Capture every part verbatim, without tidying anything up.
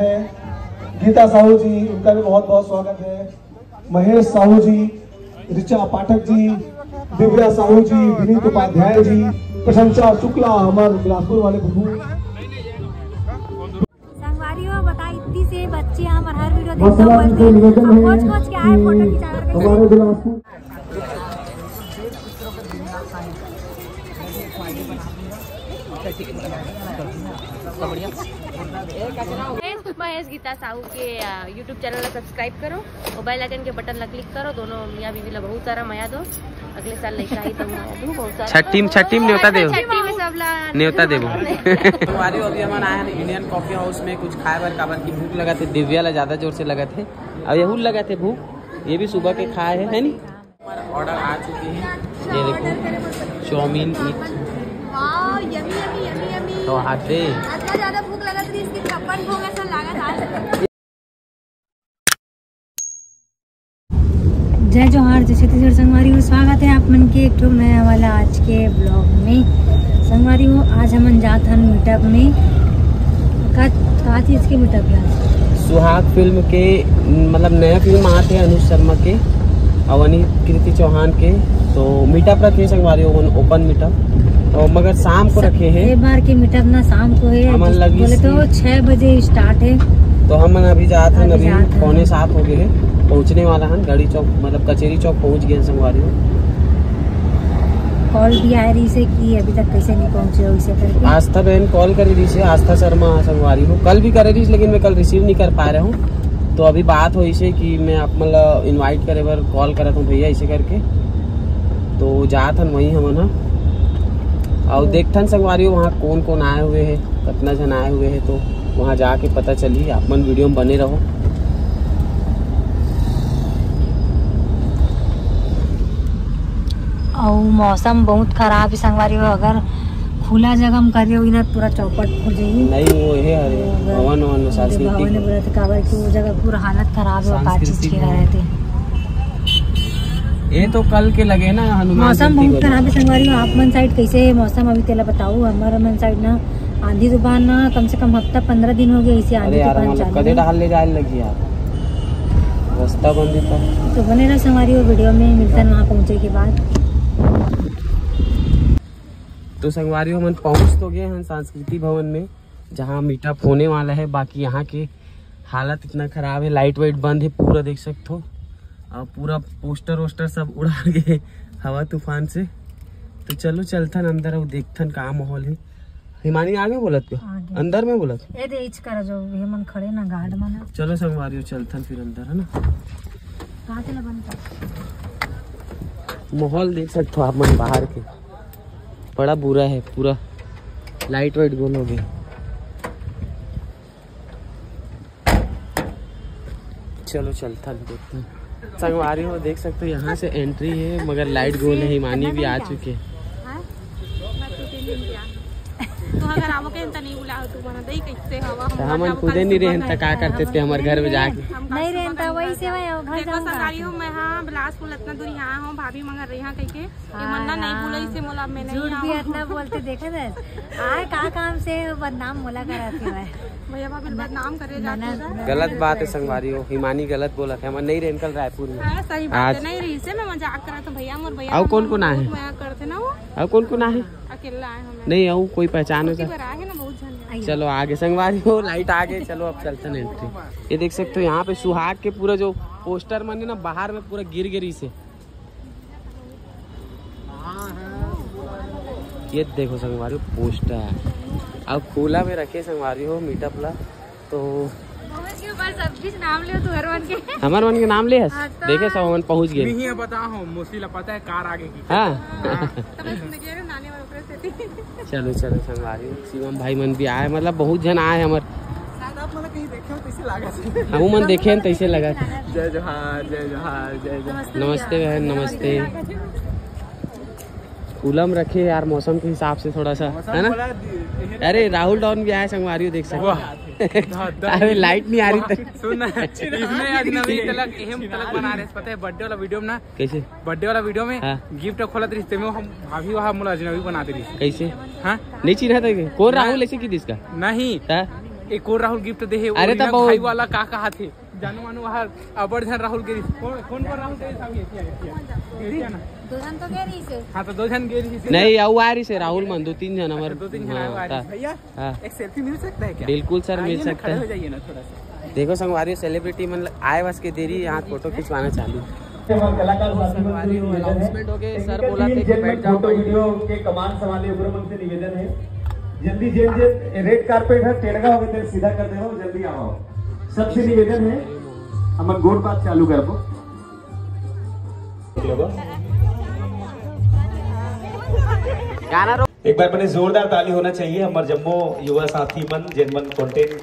गीता साहू जी, उनका भी बहुत बहुत स्वागत है। महेश साहू जी, ऋचा पाठक जी, दिव्या साहू जी, विनीत उपाध्याय जी, प्रशंसा शुक्ला, हमारे बिलासपुर वाले बुबू। संगवारी हो, बता, इतनी से बच्चे हमर हर वीडियो देखते हैं, बोलते हैं, हम कोच कोच के आए, फोटो खिंचा करके। हमारे बिलासपुर। महेश गीता साहू के, आ, YouTube चैनल ला सब्सक्राइब करो और बेल आइकन के बटन ला क्लिक करो। दोनों मियाँ बीवी ला बहुत सारा मया दो। अगले साल लइका आई तो मया दो बहुत सारा। छठी में, छठी में नेवता देव। छठी में सब ला नेवता देबो। संगवारी हो, अभी हमन आए हैं इंडियन कॉफी हाउस में कुछ खाए बर, काबर की भूख लगत हे। दिव्या ला ज्यादा जोर से लगत हे, अब यहू लगत हे भूख। ये भी सुबह के खाए है, है नी? हमारा ऑर्डर आ चुके हैं। ये देखो, chow mein, eat. Wow, yummy, yummy, yummy, yummy. तो हाथ दे। इतना ज्यादा भूख लगत रही, इसकी छप्पन भोग ऐसा लागत आज। जय जोहार, जय छत्तीसगढ़ संगवारी हो, स्वागत है आप मन के एक ठो नया वाला आज के ब्लॉग में। संगवारी हो, आज हमन जात हन मीटअप में। का, का चीज के मीटअप है? सुहाग फिल्म के, मतलब, नया फिल्म आत है अनुज शर्मा के, अउ अनिल कृति चौहान के। तो मीटअप रखे संगवारी हो, ओपन मीटअप, और मगर शाम को रखे हैं। एक बार के मीटअप ना शाम को है, हमन जिस-, लगी बोले तो सी- छह बजे स्टार्ट है। तो हमन अभी जात हन, अभी अभी जात हन। पौने सात हो गए हैं, पहुँचने वाला हन गाड़ी चौक, मतलब कचेरी चौक पहुँच गए हैं संगवारी हो। कॉल भी आए रही से कि अभी तक कैसे नहीं पहुँचे हो, इसे करके। आस्था बहन कॉल करे रही से, आस्था शर्मा संगवारी हो, कल भी करे रही, लेकिन मैं कल रिसीव नहीं कर पा रहा हूँ। तो अभी बात होइसे कि मैं आप मन ला इनवाइट करे बर कॉल करत हूँ भैया, इसे करके। तो जात हन वहीं हमन ह। अउ देखथन संगवारी हो, वहाँ कौन कौन आए हुए हैं, कितना जन आए हुए हैं, तो वहाँ जाके पता चली। आप मन वीडियो में बने रहो। अउ मौसम बहुत खराब है संगवारी हो, अगर खुला जगह में करे होई ना, पूरा चौपट हो जाई। नहीं, वो है, अरे, अगर भवन, भवन में उनके सांस्कृतिक भवन में बोलत, काबर कि वो जगह पूरा हालत खराब है, का चीज सांस्कृतिक के भवन। रहते। ये तो कल के लगे ना, हनुमान मौसम जयंती बहुत को। खराब है संगवारी हो। आप मन साइड कैसे है मौसम, अभी तेला बताओ। हमर मन साइड ना आंधी तूफान ना कम से कम हफ्ता पंद्रह दिन हो गए, इसे आंधी अरे यार, तूफान हम लोग चालू कदे है। डाल ले जाए लगी यार, रास्ता बंद था। तो बने रहो संगवारी हो वीडियो में, मिलता है वहाँ पहुँचे के बाद। तो संगवारी हो, हमन पहुँच तो गए हैं संस्कृति भवन में, जहाँ मीटअप होने वाला है। बाकी यहाँ के हालत इतना खराब है, लाइट वाइट बंद है पूरा, देख सकते हो। और पूरा पोस्टर वोस्टर सब उड़ा गए हवा तूफान से। तो चलो चलथन अंदर और देखथन का माहौल है। हिमानी आगे बोलत के? आगे। अंदर में बोलत? ए दे इच कर जो ये मन खड़े ना गार्ड मन। चलो संगवारी हो, चलथन फिर अंदर, है ना? कहाँ से ना बंद कर? माहौल देख सकते हो आप मन बाहर के, बड़ा बुरा है, पूरा लाइट वाइट गोल हो गई। चलो चलथन, देखथन। संगवारी हो, देख सकते हो यहाँ से एंट्री है, मगर लाइट गोल है। हिमानी भी आ चुके हैं। हाँ? मैं तो तीन दिन गया। तो अगर आवो के त नहीं बुलाओ तू, मना दई कैसे हवा, हम तो हमन जाबो खुदे काल नहीं सुबह रहन, में। त का करते थे हमारे घर में जाके? हम काल नहीं सुबह रहन, त में वही घर से जाबो। वही घर देखो जाऊंगा। संगवारी हो, मैं हाँ बिलासपुर इतना दूर यहाँ हूँ, भाभी मंगर रही यहाँ कह के। ये मन ना नहीं हाँ, बोले, इसे मोला मैं नहीं झूठ भी आऊँ। इतना बोलते देखा था। आए का काम से बदनाम मोला करा थी भाई। भैया भाभी बदनाम करे जाते हैं। गलत बात है संगवारी हो, हिमानी गलत बोला था, हमन नहीं रहन कल रायपुर में। हाँ, सही बात आज है, नहीं रही से मैं मजाक करा तो भैया मोर भैया अउ कौन कौन आए हैं? मजाक करते ना वो। अउ कौन कौन आए हैं? अकेला आए हम। नहीं, अउ कोई पहचान हो तो? आए हैं ना बहुत जन। चलो आगे संगवारी हो, लाइट आ गए, चलो अब चलते हैं एंट्री। ये देख सकते हो यहाँ पे सुहाग के पूरा जो पोस्टर मन है ना बाहर में पूरा गिर गिरी से। ये देखो संगवारी हो पोस्टर, अब खुला में रखे संगवारी हो मीटअप ला। तो बहुत के ऊपर सब चीज नाम ले तू हर मन के। हमार मन के नाम ले हस? हाँ, तो देखे सब हमन पहुँच गए। नहीं है, पता हो, मौसी ला पता है कार आगे की। हाँ। हाँ। तो बस मैं कह रहे नाने वाला ऊपर से थी। चलो चलो संगवारी हो, शिवम भाई मन भी आए, मतलब बहुत जन आए हमर। शायद आप मन कहीं देखे हो, तैसे लगा। हम मन देखे हैं, तैसे लगा। जय जोहार, जय जोहार, जय जोहार। नमस्ते बहन, नमस्ते। खुला में रखे यार, मौसम के हिसाब से थोड़ा सा, मौसम है ना? बड़ा दि-, अरे राहुल डॉन भी आए संगवारी हो, देख सकते हो। वाह। अरे लाइट नहीं आ रही तो। सुन ना, इसमें आज नवी तलक, अहम तलक बना रहे हैं, पता है, बर्थडे वाला वीडियो में ना। कैसे? बर्थडे वाला वीडियो में हाँ। गिफ्ट खोलत रही, तेमे हम भाभी वहाँ मोला अजनबी बना दे रही। कैसे? हाँ? नहीं चिन्हा था क्या? कौन राहुल ऐसे की दिस का? नहीं। हाँ? एक और राहुल गिफ्ट दे हे, वो अरे, तो रिया बहुत भाई वाला का कहा थे, जानो मानो वहाँ अबड़ झन राहुल गिरी। कौन, कौन, कौन राहुल गिरी था? ये, ये, ये, ये, ये ना? दो झन तो गिरी से। हाँ, तो दो झन गिरी से। नहीं, अउ आ रही से राहुल मन, दो तीन झन हमर। अच्छा, दो तीन झन हाँ, आए, आ रही ता। से। भैया, हाँ। एक सेल्फी मिल सकता है क्या? बिल्कुल सर, मिल आइए ना, सकता खड़े है। हो जाइए ना थोड़ा सा। देखो संगवारी, सेलिब्रिटी मन आए बस के देरी, यहाँ फोटो खिंचवाना चालू। हमारे कलाकार साथी मन से निवेदन है, अनाउंसमेंट हो गए, सर टेक्निकल बोला थे कि जेन बैठ जाओ। फोटो वीडियो के कमान संभाले, ओकरे मन से निवेदन है, जल्दी जेन जेन रेड कारपेट है, टेढ़ा हो गए, सीधा कर दे हो, जल्दी आओ। सबसे निवेदन है, हमन गोठ बात चालू करबो। गाना रो- एक बार बने जोरदार ताली होना चाहिए हमर जम्मो युवा साथी मन, जेन मन कंटेंट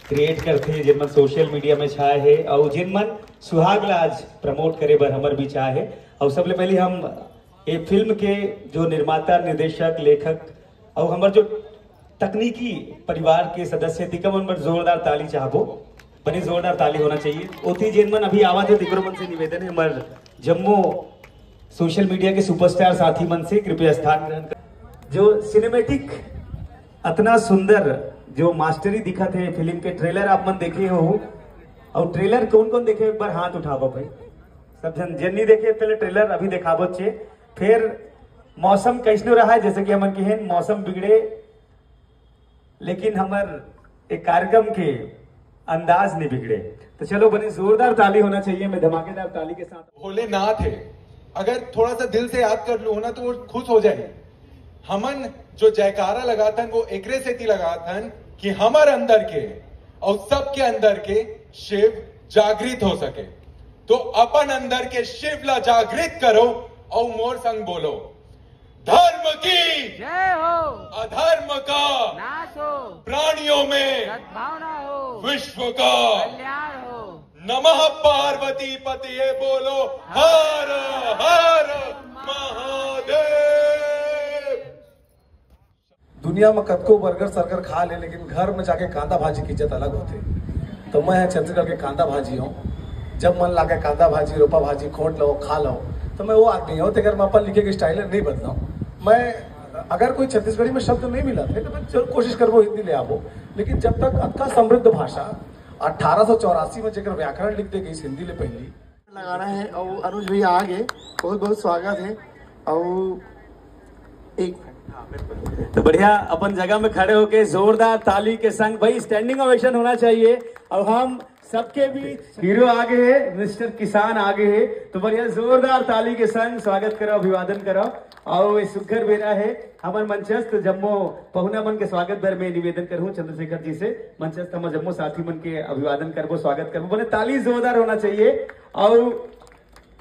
क्रिएट करथे, जेन मन सोशल मीडिया में छाए हे, अउ जेन मन सुहाग ला आज प्रमोट करे बर हमर बीच आए हे। अउ सबले पहले हम ये फिल्म के जो निर्माता, निर्देशक, लेखक अउ हमर जो तकनीकी परिवार के सदस्य, तिकर मन बर जोरदार ताली चाहबो। बने जोरदार ताली होना चाहिए। ओती जेन मन अभी आवत हे, तिकरो मन से निवेदन है, हमर जम्मो सोशल मीडिया के सुपरस्टार साथी मन से कृपया स्थान ग्रहण कर। जो सिनेमैटिक अतना सुंदर जो मास्टरी दिखत हे फिल्म के, ट्रेलर आप मन देखे हो, अउ ट्रेलर कौन कौन देखे, एक बार हाथ उठावा भाई। सब झन, जेन नहीं देखे, पहले ट्रेलर अभी देखाबो छे। फिर मौसम कैसनो रहा है, जैसे कि हमन कहेन, मौसम बिगड़े लेकिन हमर एक कार्यक्रम के अंदाज नहीं बिगड़े। तो चलो, बने जोरदार ताली होना चाहिए, मैं धमाकेदार ताली के साथ। भोलेनाथ है, अगर थोड़ा सा दिल से याद कर लो ना, तो वो खुश हो जाए। हमन जो जयकारा लगाथन, वो एकरे सेती लगाथन कि हमर अंदर के अउ सबके अंदर के शिव जागृत हो सके। तो अपन अंदर के शिव ला जागृत करो अउ मोर संग बोलो, धर्म की जय हो। अधर्म का नाश हो। प्राणियों में सद्भावना हो। विश्व का कल्याण हो। नमः पार्वती पतिये बोलो, हर हर महादेव। दुनिया में कतको बर्गर सर्गर खा ले, लेकिन घर में जाके कांदा भाजी की इज्जत अलग होथे। तो मैं ह छत्तीसगढ़ के कांदा भाजी हूँ। जब मन लागे कांदा भाजी, रोपा भाजी, खोंट लो, खा लो, तो मैं वो आदमी हूँ। तेकर मैं अपन लिखे के स्टाइल नहीं बदलाऊँ। मैं अगर कोई छत्तीसगढ़ी में शब्द नहीं मिला थे, तो मैं जरूर कोशिश करबो हिंदी ले आबो। लेकिन जब तक अतका समृद्ध भाषा, अठारह सौ चौरासी में जेकर व्याकरण लिख दे गई हिंदी ले पहली, लगाना है। और अनुज भैया आ गए, बहुत बहुत स्वागत है। और एक तो बढ़िया, अपन जगह में खड़े होके जोरदार ताली के संग, भाई, स्टैंडिंग ओवेशन होना चाहिए। अब हम सबके बीच हीरो आ गए हैं, मिस्टर किसान आ गए हैं, तो बढ़िया जोरदार ताली के संग स्वागत करो, अभिवादन करो। और ये सुघर बेरा है, हमर मंचस्थ जम्मो पहुना मन के स्वागत बर मैं निवेदन करूँ चंद्रशेखर जी से, मंचस्थ हमर जम्मो साथी मन के अभिवादन करबो, स्वागत करबो, बने ताली जोरदार होना चाहिए। और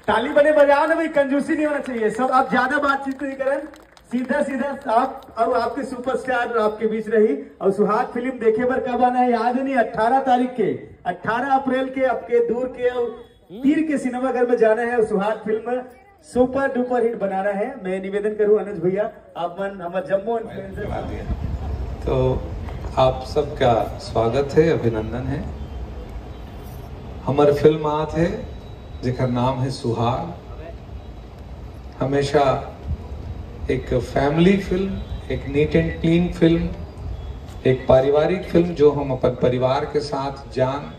ताली बने बजाओ ना भाई, कंजूसी नहीं होना चाहिए। सब आप ज्यादा बातचीत नहीं करन, सीधा सीधा आप और आपके सुपरस्टार आपके बीच रही। और सुहाग फिल्म देखे बर कब आना है, याद नहीं, अठारह तारीख के, अठारह अप्रैल के आपके दूर के और तीर के सिनेमाघर में जाना है और सुहाग फिल्म सुपर डुपर हिट बनाना है। मैं निवेदन करूँ अनुज भैया, आप मन हमर जम्मो इन्फ्लुएंसर। तो आप सबका स्वागत है, अभिनंदन है। हमर फिल्म आत है जेकर नाम है सुहाग। हमेशा एक फैमिली फिल्म, एक नीट एंड क्लीन फिल्म, एक पारिवारिक फिल्म जो हम अपन परिवार के साथ जान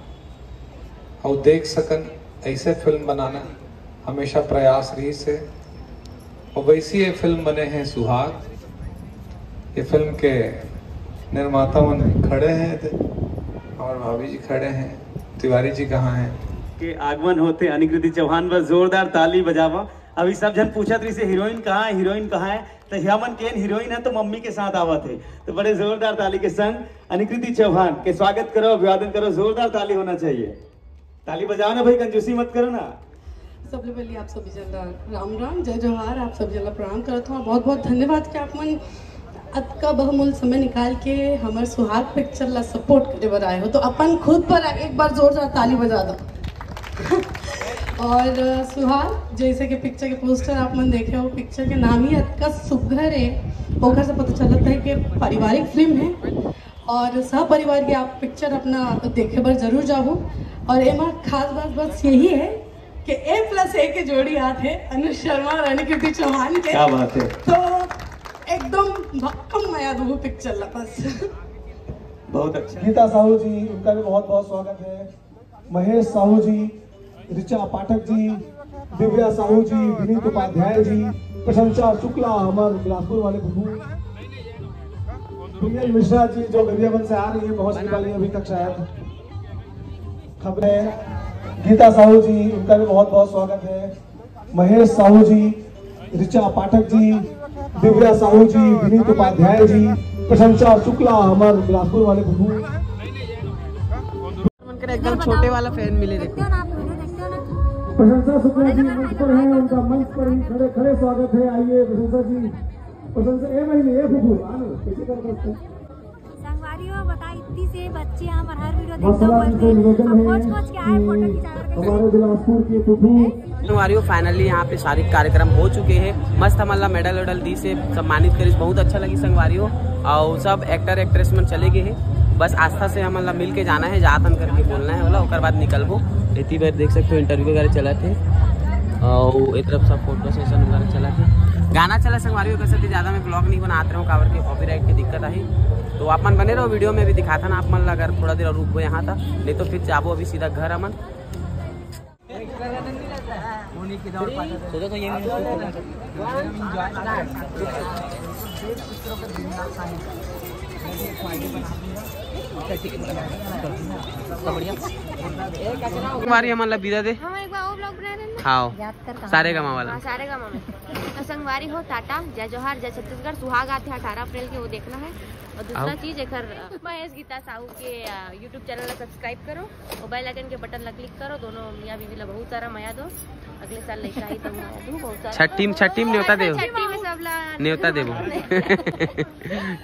और देख सकन, ऐसे फिल्म बनाना हमेशा प्रयास रहिस है। और वैसी ये फिल्म बने हैं सुहाग। ये फिल्म के निर्माता मन खड़े हैं, हमारे भाभी जी खड़े हैं, तिवारी जी कहाँ हैं? के आगमन होते अनिकृति चौहान बर जोरदार ताली बजावा। अभी सब झन पूछत रहिस हे, हीरोइन कहाँ है, हीरोइन कहाँ है? तो हमन केन हीरोइन है तो मम्मी के साथ आवत है। तो बड़े जोरदार ताली के संग अनिकृति चौहान के स्वागत करो, अभिवादन करो, जोरदार ताली होना चाहिए। ताली बजाओ ना भाई, कंजूसी मत करो ना। सबले पहले आप सभी जन ला राम राम, जय जोहार, आप सभी जन ला प्रणाम करत हूँ। बहुत बहुत धन्यवाद कि आप मन अतका बहुमूल्य समय निकाल के हमर सुहाग पिक्चर ला सपोर्ट करे बर आए हो, तो अपन खुद पर एक बार जोरदार ताली बजा दो। और अ, सुहाग, जैसे कि पिक्चर के पोस्टर आप मन देखे हो, पिक्चर के नाम ही अतका सुघर है, ओकर से पता चलता है कि पारिवारिक फिल्म है और सह परिवार के आप पिक्चर अपना देखे बर जरूर जाओ। और एमा खास बात बस यही है कि ए प्लस ए के जोड़ी आत है अनुज शर्मा और अनिकृति चौहान के। क्या बात है। तो एकदम भक्कम मया दो पिक्चर ला बस। बहुत अच्छा। गीता साहू जी, उनका भी बहुत बहुत स्वागत है। महेश साहू जी, ऋचा पाठक जी, दिव्या साहू जी, विनीत उपाध्याय जी, प्रशंसा शुक्ला, हमारे बिलासपुर वाले फूफू, पीएल मिश्रा जी जो गरियाबंद से आ रही है, पहुंचने वाली है अभी तक शायद। खबरें, गीता साहू जी, उनका भी बहुत बहुत स्वागत है। महेश साहू जी, ऋचा पाठक जी, दिव्या साहू जी, विनीत उपाध्याय जी, प्रशंसा शुक्ला, हमारे बिलासपुर वाले फूफू। एकदम छोटे वाला फैन मिले, देखो। प्रशंसा शुक्ला जी मंच पर हैं, उनका मंच पर ही खड़े खड़े स्वागत है। आइए प्रशंसा जी, प्रशंसा ए महीने ए फूफू, आ लो, कैसे कर सकते हैं? संगवारी हो, बता, इतनी से बच्चे हमर हर वीडियो देखते हुए, अब खोज खोज के आए फोटो खिंचावे के। हमारे बिलासपुर के फूफू। संगवारी हो, finally यहाँ पे सारे कार्यक्रम हो चुके हैं। मस्त हमन ला मेडल वेडल दी से सम्मानित करिस, बहुत अच्छा लगी संगवारी हो। और सब एक्टर एक्ट्रेस मन चले गए हैं, बस आस्था से हमन ला मिल के जाना है, जातन करके बोलना है बोला, ओकर बाद निकलबो। एती बार देख सकते हो इंटरव्यू वगैरह चला थे और एक तरफ सब फोटो सेशन वगैरह चला थे। गाना चला संगवारी हो, कैसे ज़्यादा मैं ब्लॉग नहीं बनाते रहूँ, काबर के कॉपीराइट की दिक्कत आई। तो आप मन बने रहो वीडियो में, भी दिखाता ना आप मन ला, अगर थोड़ा देर और रुकबो यहाँ था, नहीं तो फिर जाबो अभी सीधा घर हमन। संगवारी हमन ला बिदा दे। हम एक बार और ब्लॉग बना रहे हैं ना। हाँ। याद कर कहाँ? सारे गामा वाला। हाँ, सारे गामा में। तो संगवारी हो टाटा, जय जोहार, जय छत्तीसगढ़। सुहाग आथे अठारह अप्रैल के, वो देखना है। और दूसरा चीज, एक महेश गीता साहू के यूट्यूब चैनल ला सब्सक्राइब करो और बेल आइकन के बटन ला क्लिक करो। दोनों मियाँ बीवी ला बहुत सारा मया दो। अगले साल लइका आई तो मया दो बहुत सारा। छठी में, छठी में न्योता देव। छठी में सब ला न्योता देबो।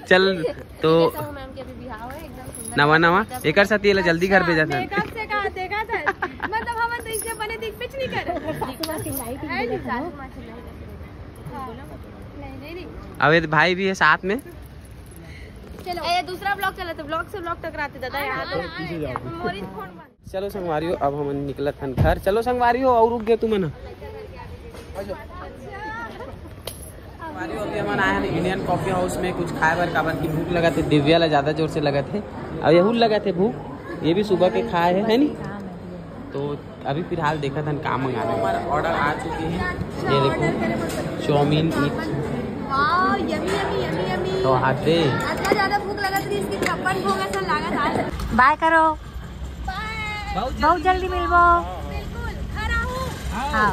चल तो। साहू मैम के अभी बिहाव है, एकदम सुंदर। नवा नवा। एकर साथ ये ला जल्दी घर भेजा था। मेकअप से कहा देखा था, मतलब हम तो इससे बने दिख पिच नहीं कर। है नहीं, सासू माँ चिल्लाई। हाँ। नहीं, नहीं, नहीं। अबे तो भाई भी है साथ में। चलो, ए, दूसरा ब्लॉग चला तो ब्लॉग से ब्लॉग टकराते दादा यहाँ तो। मोरी फोन बंद। चलो संगवारी हो, अब हमन निकलत हन घर। चलो संगवारी हो, और रुक गए तुमन। संगवारी हो, अभी हमन आए हैं इंडियन कॉफी हाउस में कुछ खाए बर, काबर की भूख लगत है। दिव्या ला ज्यादा जोर से लगत है, और यहू लगत है भूख, ये भी सुबह के खाए है, है नी? तो अभी फिलहाल देखत हन का मंगाना है। हमारा ऑर्डर आ चुके हैं, ये देखो chowmein. Wow, yummy, yummy, yummy, yummy. तो हाथे। इतना ज्यादा भूख लगत रही, इसकी छप्पन भोग ऐसा लागत आज। बाय करो। बाय। बहुत जल्दी मिलबो। बिल्कुल, घर आऊँ। हाँ।